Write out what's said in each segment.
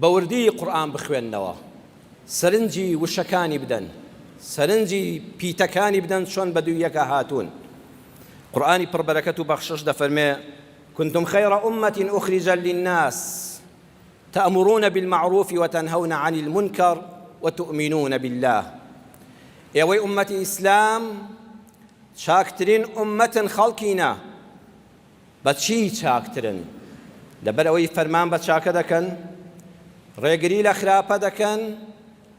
بە وردی قورئان بخوێننەوە، سەرنجی وشەکانی بدەن، سەرنجی پیتەکانی بدەن چۆن بە دووی یەکا هاتوون. قورئانی پڕ بەرەکەت و بەخشش دەفەرمێ، کنتم خیر امة اخرجت للناس تأمرون بالمعروف وتنهون عن المنکر وتؤمنون باللە. ئێوەی ئوممەتی ئیسلام چاکترین ئوممەتن خەڵکینە، بە چی چاکترن؟ لەبەر ئەوەی فەرمان بە چاکە دەکەن، ڕێگری لە خراپە دەکەن،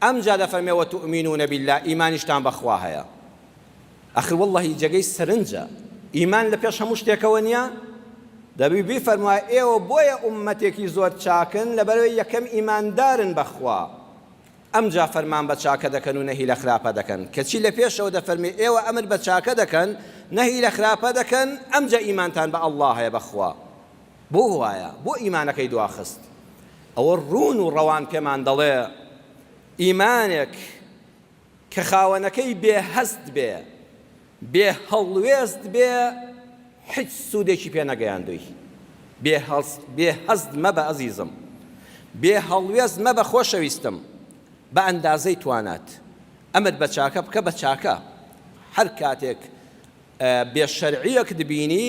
ئەمجا دەفەرمێ وتؤمنون باللە ئیمانیشتان بە خوا هەیە. ئەخر وەڵڵەهی جێگەی سەرنجە ئیمان لە پێش هەموو شتێکەوە نییە؟ دەبی بیفەرموایە ئێوە بۆیە ئوممەتێکی زۆر چاکن لەبەرئەوەی یەکەم ئیماندارن بە خوا ئەمجا فەرمان بە چاکە دەکەن و نەهی لە خراپە دەکەن، کەچی لە پێشەوە دەفەرمێ ئێوە ئەمر بە چاکە دەکەن، نەهی لە خراپە دەکەن، ئەمجا ئیمانتان بە اللە هەیە بە خوا. بۆ وایە؟ بۆ ئیمانەکەی دواخست؟ ئەوە ڕوون و ڕەوان پێمان دەڵێ ئیمانێک کە خاوەنەکەی بێ هەست بێ، بێ هەڵوێست بێ هیچ سوودێکی پێ نەگەیاندووی. بێ هەست بێ هەست مەبە ئەزیزم. بێ هەڵوێست مەبە خۆشەویستم. بە ئەندازەی توانات. ئەمر بە چاکە بکە بە چاکە. هەر کاتێک بێ شەرعیەکت بینی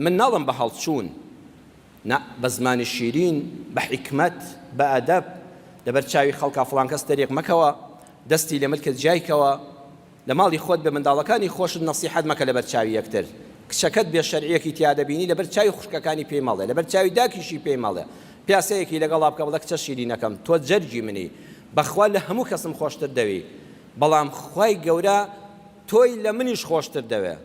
من ناڵێم بە هەڵچوون. نا بە زمانی شیرین، بە حیکمەت، بە ئەدەب، لەبەر چاوی خەڵکا فڵان کەس تەریق مەکەوە، دەستی لە ملکت جیایکەوە، لە ماڵی خۆت بە منداڵەکانی خۆشت نەسیحەت مەکە لەبەر چاوی یەکتر، کچەکەت بێ شەرعیەکی تیا دەبینی لەبەر چاوی خوشکەکانی پێی مەڵێ، لەبەر چاوی داکیشی پێی مەڵێ، پیاسەیەکی لەگەڵا بکە بڵێ کچە شیرینەکەم تۆ جەرگی منی، بەخوا لە هەموو کەسم خۆشتر دەوێی، بەڵام خوای گەورە تۆی لە منیش خۆشتر دەوێ.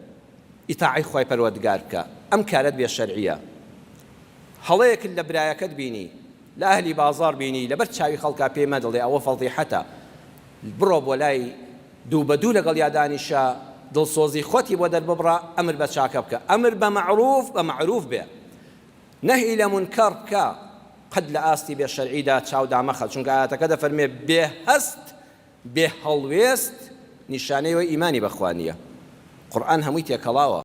ئیتاعەی خوای پەروەردگار بکە ئەم کارەت بێ شەرعیە هەڵەیەکت لە برایەکەت بینی لە ئەهلی بازاڕ بینی لەبەر چاوی خەڵکا پێی مەدڵێ ئەوە فەزیحەتە بڕۆ بۆ لای دوو بە دوو لەگەڵیا دانیشە دڵسۆزی خۆتی بۆ دەرببڕە ئەمر بە چاکە بکە ئەمر بە مەعروف بە مەعروف بێ نەهی لە مونکەڕ بکە قەت لە ئاستی بێ شەرعیدا چاو دامەخە چونکە ئایەتەکە دەفەرمێ بێ هەست بێ هەڵوێست نیشانەی ئەوەی ئیمانی بە خوا نیە قورئان هەمووی تێکەڵاوە.